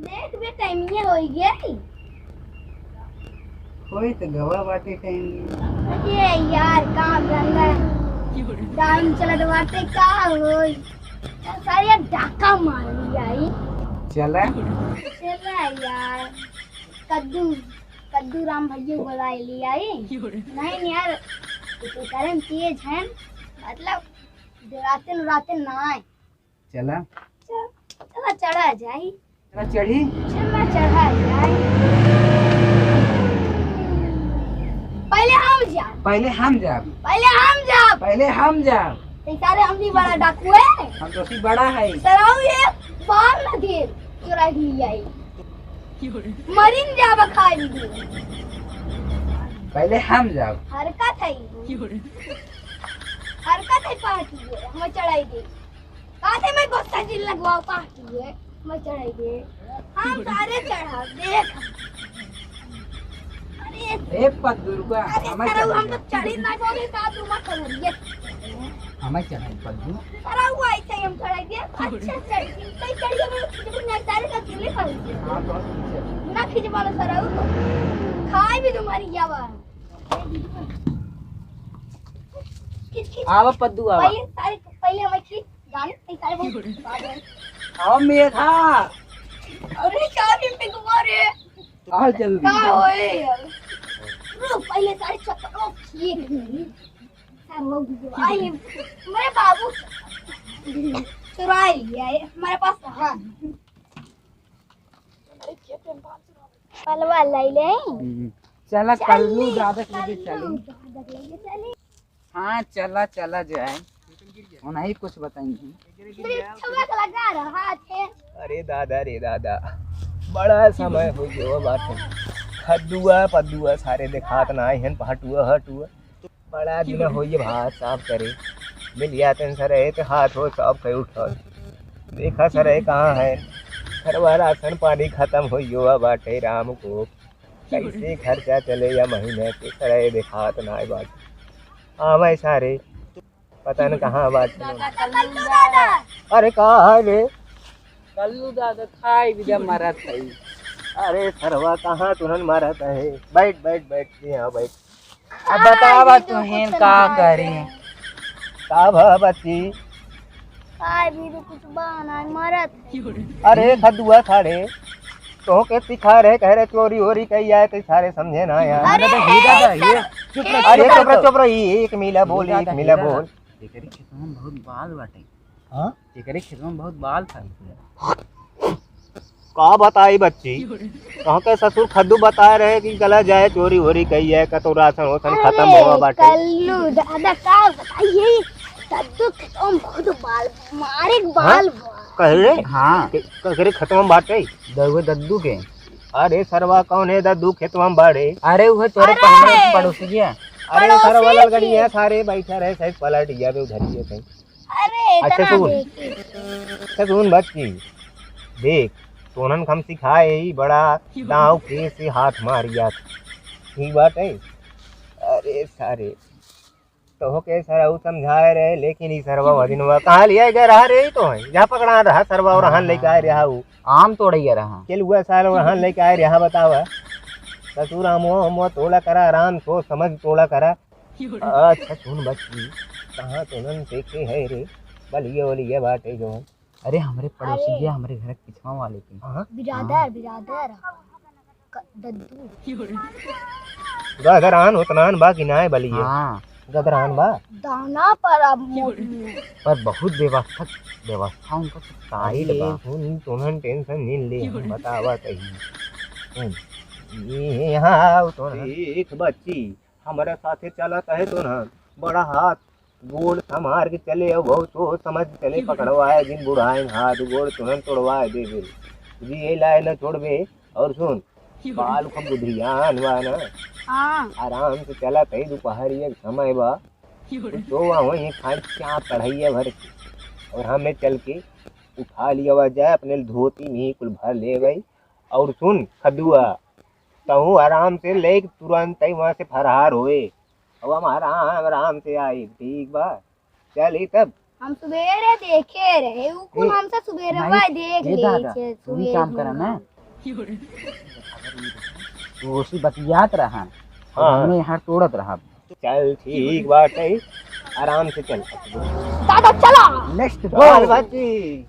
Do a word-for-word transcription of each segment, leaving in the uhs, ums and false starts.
देख बे, टाइम ये होई गई। होई तो गवा बाटे टाइम। अरे यार, काम धंधा, काम चलत बाटे, का होई? सारे डाका मार लिया ई। चला। चला यार, कद्दू, कद्दू राम भैया बुला लिया ई। नहीं यार, इतने करम तेज हैं, मतलब डराते डराते ना आए। चला। चल, चला चढ़ा जाई। चला चढ़ी। चला चढ़ा जाई। पहले हम जाब। पहले हम जाब। पहले हम जाब। पहले हम जाब। तो सारे हम भी बड़ा डाकू है। हम तो सी बड़ा है। सराऊ ये बाल न दे, चुरा के ले आई। मरिन जाब खाई भी। पहले हम जाब। हरकत है। हरकत है पार्टी है, हम चढ़ाई दे। काहे मैं गुस्सा जिन लगवाओ पार्टी है, मैं चढ़ाई दे। हम सारे चढ़ा, देख। अरे, ए पद्दू रुका, अरे, हमें सरऊ, हम चढ़ाई तो दे। चढ़ी ना पावे, का तू मत करो, ये। हमें चढ़ाई पद्दू। सरऊ, आई थे हम चढ़ाई दे। अच्छा, चढ़, तो चढ़ के मैं खिंचबू ना, सारे का दिल्ली पर। हाँ, तो खींचे। ना खिंचवा लो सरऊ, खाए भी तुम्हारी क्या बात। खींच, खींच। आवा पद्दू, आवा। पहले सारे, पहले हमें खींच। गाने नहीं सारे बहुत। आओ मेघा। अरे क्या भी मेघवा रे? आओ जल्दी। का होए यार? रुक, पहले सारे चप्पल खींच। सर वो भी आई, मेरे बाबू चुरा लिया है हमारे पास। हाँ। पलवा लाई ले। हम्म। चला, कल्लू दादा के लगे चली। हाँ, चला, चला जाए। उन्हीं कुछ बताएंगे। वृक्षवा के लगा रहा थे। अरे दादा रे दादा, बड़ा समय हो गयो बाटे। खद्दुआ पद्दुआ सारे देखात ना आए हैं, पहटुआ हटुआ। बड़ा दिन हो ये भात साफ करे। मिल जाते सर, एक हाथ हो साफ कर उठा। देखा सर, ये कहाँ है? घरवा राशन पानी खत्म हो गयो बाटे राम को। कैसे खर्चा चले या महीने के, सर, ये देखात ना आए बाटे। आवे सारे, पता न कहाँ बाटे। दादा, कल्लू दादा। अरे, का है रे? कल्लू दादा खाई भी जब मरत है। अरे सरवा, कहाँ तुरंत मरत है? बैठ, बैठ, बैठ, यहाँ बैठ। अब बतावा तुहें का करी? का भा बच्ची? खाए भी तो कुछ बहाना है, मरत है। अरे खद्दुआ सारे, तोहके सिखा रहे, कह रहे चोरी वोरी कही आए, तो सारे समझे ना यार। अरे, अरे, हे दादा, ये चुप रह, अरे, चुप रह, चुप रह, ये एक मिला बोल, एक मिला बोल। एकरे खेतवा में बहुत बाल बाटे। हाँ? एकरे खेतवा में बहुत बाल था। का बताई बच्ची, कहाँ के ससुर खद्दू बताए रहे कि चला जाए चोरी वोरी कही है, कतो राशन वोसन खत्म हुआ बाटे। कल्लू दादा का बताइए, कद्दू खेतवा में बहुत बाल, मारे के बाल हाँ? बा। कह रे? हाँ। के-, ककरे खेतवा में बाटे? दउए दद्दू के। अरे सरवा, कौन है दद्दू खेतवा में बाड़े? अरे उहे तोरे अरे! पड़ोस-, पड़ोसिया। अरे पड़ोसी सरवा ललगड़िया जी। सारे बैठा रहे, शायद पलट गया बे उधर ही है कहीं। अरे, अच्छा, इतना सुन। देखी। अच्छा, सुन बच्ची, देख, तोहनन के हम सिखाए ही बड़ा दाँव के से हाथ मारिया। ठीक बात है? अरे सारे, तोहके सरऊ समझाए रहे, लेकिन ई सरवा वदिनवा कहाँ लिया गया रहा रे, ई तो है, जहाँ पकड़ा रहा सरवा और हाँ, हन लेके आए रहा ऊ। आम तोड़े गया रहा। चल हुआ साल और हन लेके आए रहा, बतावा। ससुर आमवा, आमवा तोड़ा करा, आराम सोच समझ तोड़ा करा। अच्छा सुन बच्ची, कहाँ तोहनन देखे है रे? बलिया वलिया बाटे जो है। अरे हमरे पड़ोसी अरे। के, हमरे घर के पिछवा वाले के। हाँ? बिरादर, हाँ। बिरादर। क-, दद्दू। गदरान उतनान बा कि नाय बलिया? हाँ। गदरान बा? दाना पर अब मोट मोट। पर बहुत व्यवस्था, व्यवस्था उनका तो tight अरे बा। सुन, तोहनन tension नहीं ले, हम बतावा तही। सुन, ये यहाँ आओ तोहनन। देख बच्ची, हमारे साथे चलत है तो ना, बड़ा हाथ गोड़ संभार के चले, और बहुत सोच समझ के चले, पकड़वाए जिन बुढ़ाएन हाथ गोड़ तुरंत तोड़वाए दे दे। जी ये लाए न छोड़बे। और सुन, बाल खूब बुधियान बा ना, हाँ। आराम से चलत है, दोपहर एक समय बा, कुछ तो वहाँ वहीं खाए चाप कढ़ाइया भर के, और हमें चल के उठा लिया जाए, अपने धोती में ही कुल भर ले गई। और सुन खदुआ, तहूँ आराम से लेके तुरंत ही वहाँ से फरार होए। अब हम आराम, आराम से आई, ठीक बा? चली तब। हम सुबेरे देखे रहे, उ कुल ए, हमसे सुबेरे नहीं, भाई देख ए ले दादा, छे, तू ही सुबेरे काम करा ना, में। तो उसी बतियात रहा। हाँ। हमने यहाँ तोड़त रहा। चल ठीक बाटे, आराम से चल। दादा चला। Next बाल ball। बाकी।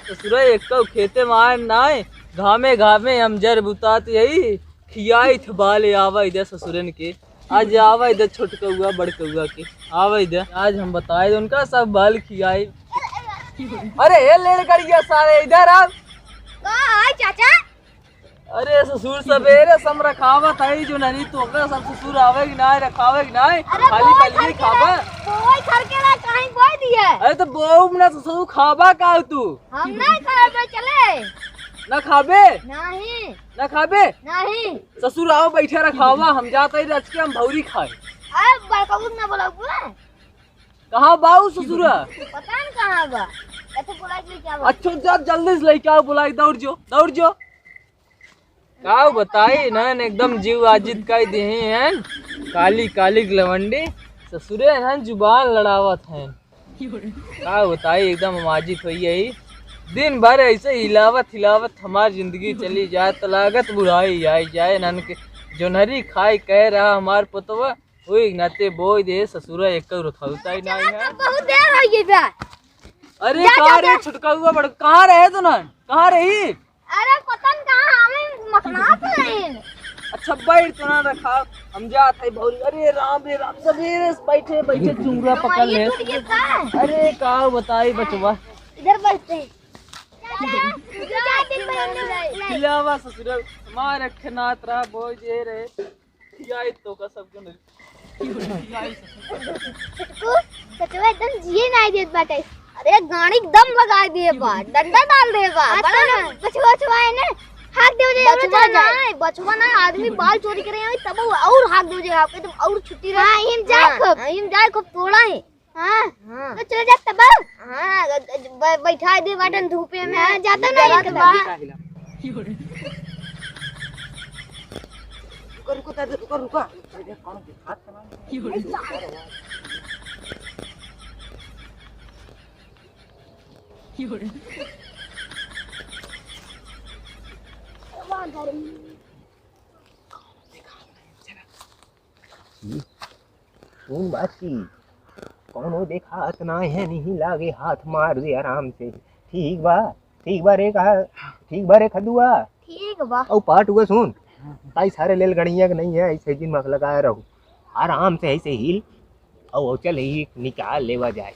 ससुरा, एक्कउ खेते में आए नाय, घामे घामे हम जर बुतात यही, खियाइत बाले आवा इधर ससुरन के। आज आवा इधर छोटकउआ बड़कउआ के, आवा इधर, आज हम बताए उनका सब बाल खियाई। अरे हे लेड़कड़िया सारे, इधर आ। का है चाचा? अरे ससुर, सबेरे सम रखावत है जो नहीं तो ओकरा सब ससुर आवे कि ना, रखावे कि ना, अरे खाली बोई बलिए खरकेरा, खाबा। बोई खरकेरा कहीं बोई दिए। अरे तो बोऊ ना ससुर खाबा का तू? हम नहीं खाबे, चले। ना खाबे? नहीं। ना खाबे? नहीं। ससुर आओ बैठे रखावा, हम जाते ही रच के हम भौरी खाए। अरे बड़का कुछ ना बोला हुआ। कहाँ बाऊ ससुरा? पता नहीं कहाँ बा। ऐसे बोला कि क्या बा? अच्छा जा जल्दी से लेके आओ, बुलाई दौड़ जो, दौड़ जो। का बताई नन, एकदम जीव आजित कर दिहे हैं। काली काली लवंडी ससुरे हैं, जुबान लड़ावत हैं। का बताई, एकदम हम आजित होई यही। दिन भर ऐसे हिलावत हिलावत हमार जिंदगी चली जाए, तो लागत बुढ़ाई आई जाए। नन के जोनहरी खाई कह रहा हमार पुतवा, हुई नाते बोई दे ससुरा, एक रुथौता ही नहीं है। बहुत देर हो गई बा। अरे जा, कहाँ जा, रे जा। छुटका हुआ बड़, कहाँ रहे तो ना, कहाँ रही? अरे पता न कहाँ, हमें मखना तो नहीं। अच्छा बैठ तो ना रखा, हम जात है भौरी। अरे राम रे राम, सबेरे से बैठे बैठे चुंगरा पकड़ ले। टूट गया का? अरे का बताई बचवा। इधर बैठते हैं। चाचा, तू जा, दिन भर हम लोग खिलावा ससुरा, मार अखनात रहा, बोई जे रहे। खियाई तो का सबके नहीं। तू सचवा एकदम जिए नहीं देत बाटे। अरे गाड़ी एकदम लगा दिए बा, डंडा डाल दे बा। बड़ा बचवा, बचवा है ना, हाथ दे दे, बचवा ना, बचवा ना, आदमी बाल चोरी करे आवे तब और हाथ दे दे आपके, तुम और छुट्टी रहे। हाँ, इम जाए खूब। हाँ, इम जाए खूब तोड़ा है। हाँ। हाँ। तो चले जा तब। हाँ, ब-, बैठा दे बाटन धूपे में। हाँ, जाता नहीं जरा तो बा। रुका, रुका, दादा, रुका, रुका। अरे, कौन दिखात है? सुन बात की, कौनो देखात ना है, नहीं लागे हाथ मार दे आराम से। ठीक बा, ठीक बा रे, कहा ठीक बा रे खदुआ। ठीक बा। औ पाट हुआ सुन, ताई सारे लेल गणिया के नहीं है, ऐसे दिन मत लगाए रहो, आराम से ऐसे हिल, औ, औ चल ही निकाल लेवा जाए।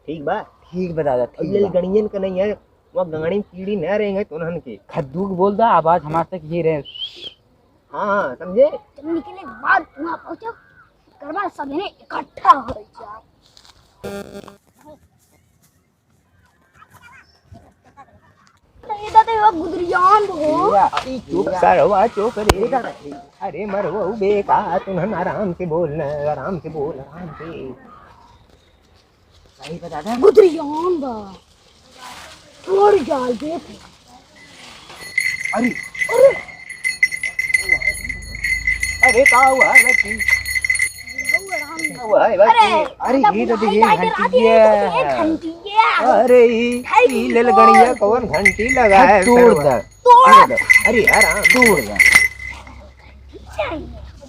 ठीक बा? ठीक बा दादा, ठीक बा। लेल गणियन के नहीं है, वहाँ गाड़ी में कीड़ी ना रहेंगे तो उन्हन के। खद्दू के बोल दा, आवाज हमार तक ये रहे। हाँ, हाँ, समझे? जब निकले के बाद वहाँ पहुँचो, करवा सब इन्हें इकट्ठा हो जाओ। तो ये तो, तो वो गुदरियान हो। अरे चुप सरवा, चुप रे। अरे मरवो बेका, तुम आराम से बोल ना, आराम से बोल, आराम से। सही बता दे। गुदरियान बा। थोड़ी जाल देख। अरे। अरे। अरे, का हुआ है बच्ची? का हुआ है बच्ची? अरे, अरे, ये तो देखिए, घंटी है। घंटी है। अरे, ई, ई ललगड़िया कौन घंटी लगा है? तोड़ दे। तोड़ दे। अरे, हराम। तोड़ दे। अरे,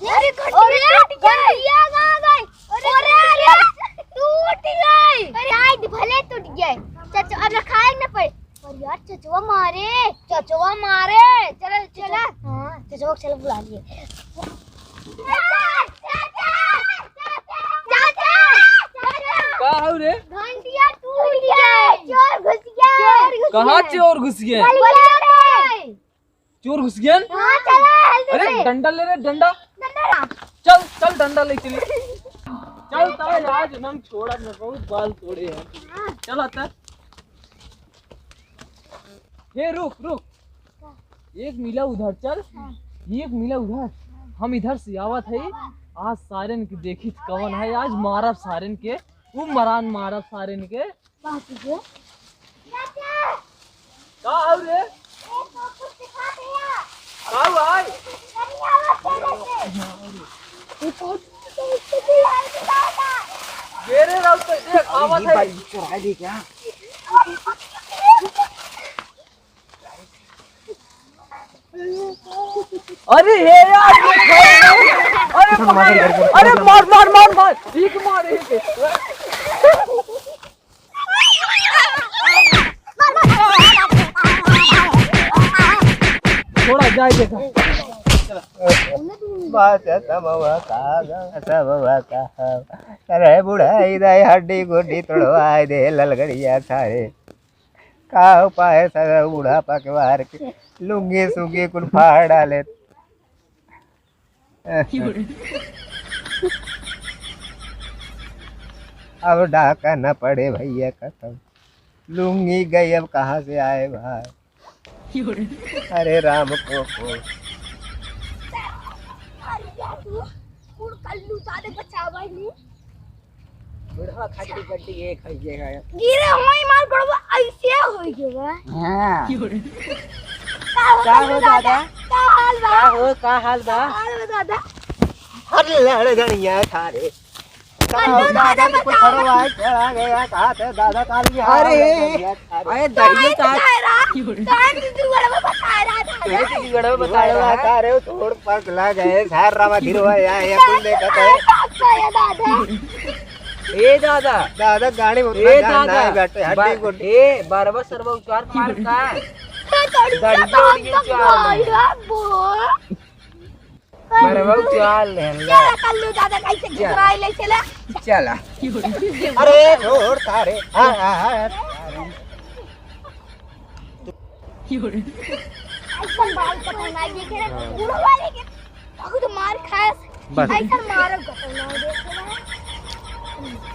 घंटिया टूट गई। घंटिया कहाँ गई? अरे, अरे, अरे, टूट गई। अरे, आज भले टूट गई। चचो, अब रखाए न पड़े। अरे यार, चचवा मारे। चचवा मारे। चला, चला। हाँ, चचवा को चला बुला लिए। चाचा, चाचा, चाचा, चाचा। का हौ रे? घंटिया टूट गई। चोर घुस गया। चोर घुस गया। कहाँ चोर घुस गया? गलिया में। चोर घुस गया? हाँ, चला, जल्दी अरे, से। डंडा ले रे, डंडा। डंडा ला। चल, चल, डंडा ले चली। चल, ताई, आज नंग छोड़ा, मैं बहुत बाल तोड़े हैं। हाँ। चल, आता। हे, रुक, रुक। एक मीला उधर चल, हाँ। एक मीला उधर। हम इधर से आवत है। आज सारेन के देखी कौन है, आज मारब सारेन के, वो मरान मारब सारेन के। बात ये। का हौ रे? का हौ भाई? गे रे राउत, देख, आवत है। चुरा ली क्या? अरे हे यार, अरे मार, अरे मार, मार, मार, मार, एक मार, एक। थोड़ा जाए देखा। बात सब हुआ का, सब हुआ का। अरे बुढ़ाई दाई हड्डी गुड्डी तोड़वाए दे ललगड़िया सारे। का उपाय सर बुढ़ापा के बाहर के लुंगी सुंगी कुल फाड़ डाले। अब डाका न पड़े भैया कसम, लुंगी गई अब कहाँ से आए भाई। अरे राम को को। अरे यार, तू कुल कल्लू तारे बचावा ही। बुढ़वा खाटी गड्डी एक है ये है। गिरे होई मार गोड़वा ऐसे होई गवा। हाँ। का हो का हो कल्लू दादा? दादा? का हाल बा? का हो, का हाल बा? का हाल बा दादा? हर लड़ गड़िया थारे। का हो कल्लू दादा दादा, कुछ बताओ। खड़ो आए, चला गया, कहा थे दादा काल की हाल अरे, है, अरे, अरे, दहियो का बताए रहा? काहे की जुगड़वा बताए रहा था? काहे की जुगड़वा बताए रहा? का रे, तोड़ पगला गए, सार रामा धीरवा या, या कुल देखत है। अच्छा, ये दादा। ए दादा। दादा, गाड़ी में उतना ए जान दादा। ना है, बैठे, हड्डी बा-, गुड्डी। ए, बरवा सरवा उचार मार का? ए, तोड़ी दहियो का उड़ी बात उचार कर ले। रहा, बो। मरबऊ चाल लेहन ले। चला कल्लू दादा कैसे चल। घुघराई ले चला। चला। अरे छोड़ तारे। हाँ, हाँ, हाँ। ऐसन बाल कटौना ये के हाँ। बूढ़ो वाले के बहुत मार खास। बस। ऐसन मारब कटौना देख ले।